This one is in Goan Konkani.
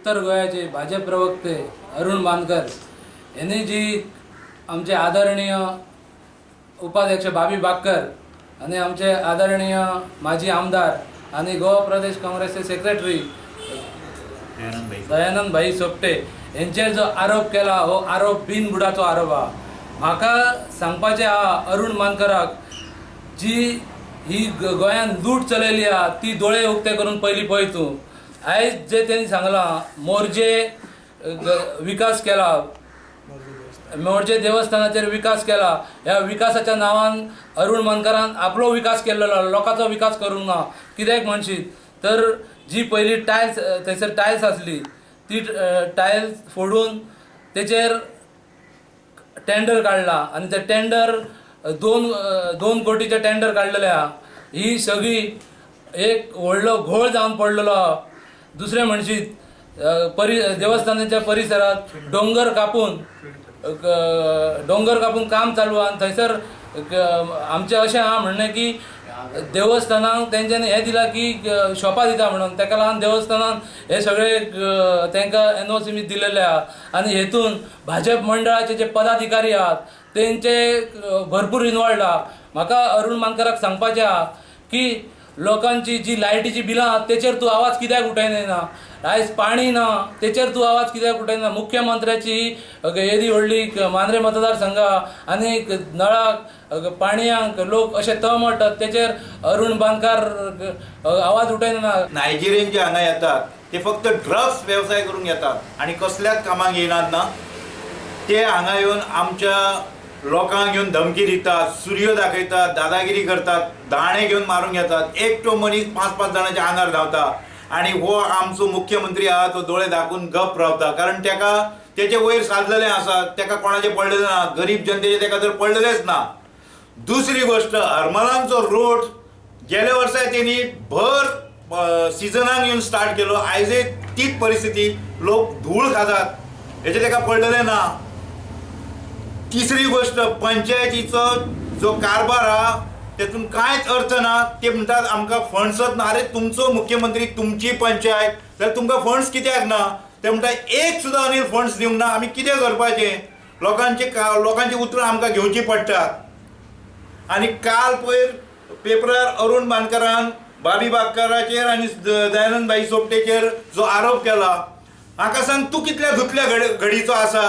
उत्तर गोयाचे भाजप प्रवक्ते अरुण बांदकर यांनी जी आमचे आदरणीय उपाध्यक्ष बाबी बागकर आणि आमचे आदरणीय माजी आमदार आणि गोवा प्रदेश काँग्रेसचे सेक्रेटरी दयानंद भाई सोपटे यांचेर जो आरोप केला हो आरोप बिनबुडाचो आरोप आहा। म्हाका सांगपाचें आहा अरुण बांदकराक जी ही गोंयान लूट चलयली आहा ती दोळे उक्ते करून पयलीं पळय तूं। आयज जे तेणी सांगलां मोरजे विकास केला, मोरजे देवस्थानाचेर विकास केला, ह्या विकासाच्या नांवान अरुण बांदकरान आपलो विकास केल्लो, लोकांचो विकास करूंक ना। कित्याक म्हणशीत तर जी पयली टायल्स थंयसर टायल्स आसली ती टायल्स फोडून तेचेर टेंडर काडला आनी ते टेंडर दोन कोटीचे टेंडर काडलेले आहा। ही सगळी एक व्हडलो घोळ जावन पडलेलो आहा। दुसरें म्हणशीत देवस्थानाच्या परिसरात डोंगर कापून काम चालू आहा आनी थंयसर आमचें अशें आहा म्हणणें की देवस्थानाक तेंच्यांनी हें दिलां की शॉपां दिता म्हणून, तेका लागून देवस्थानान हे सगळे तांकां एनओसी बी दिलेले आहा। आनी हेतून भाजप मंडळाचे जे पदाधिकारी आहात तेंचे भरपूर इनवॉल्ड आहा। म्हाका अरुण बांदकराक सांगपाचें आहा की लोकांची जी लायटीची बिलां आहात तेचेर तूं आवाज कित्याक उठयना, आयज पाणी ना तेचेर तूं आवाज कित्याक उठयना। मुख्यमंत्र्याची येदी व्हडली मांद्रे मतदारसंघ आनी नळाक पाणयांक लोक अशे तळमळटात तेचेर अरुण बांदकर आवाज उठयना। नायजेरियन जे हांगा येतात ते फक्त ड्रग्स वेवसाय करूंक येतात आनी कसल्याच कामाक येयनात ना, ते हांगा येवन आमच्या लोकांक घेवन धमकी दितात, सुरयो दाखयतात, दादागिरी करतात, दाणे घेवन मारूंक येतात। एकटो मनीस 5-5 जाणांच्या आंगार धांवता आनी हो आमचो मुख्यमंत्री आहा तो दोळे दाखून गप रावता, कारण तेका तेचे वयर सादलेलें आसा, तेका कोणाचें पडलेलें ना, गरीब जनतेचें तेका तर पडलेलेंच ना। दुसरी गोश्ट, हरमलांचो रोड गेल्या वर्सा तेणी भर सिजनाक येवन स्टार्ट केलो, आयजय तीच परिस्थिती, लोक धूळ खातात हेचें तेका पडलेलें ना। तिसरी गोश्ट, पंचायतीचो जो कारभार आहा तेतून कांयच अर्थ ना, ते म्हणटात आमकां फंड्सच ना। अरे तुमचो मुख्यमंत्री, तुमची पंचायत, जाल्यार तुमकां फंड्स कित्याक ना? ते म्हणटा एक सुद्दां अनिल फंड्स दिवंक ना, आमी कितें करपाचें? लोकांची उतरां आमकां घेवचीं पडटात। आनी काल पयर पेपरार अरुण बांदकरान बाबी बागकराचेर आनी दयानंद भाई सोपटेचेर जो आरोप केला, म्हाका सांग तूं कितल्या धुतल्या घडीचो आसा?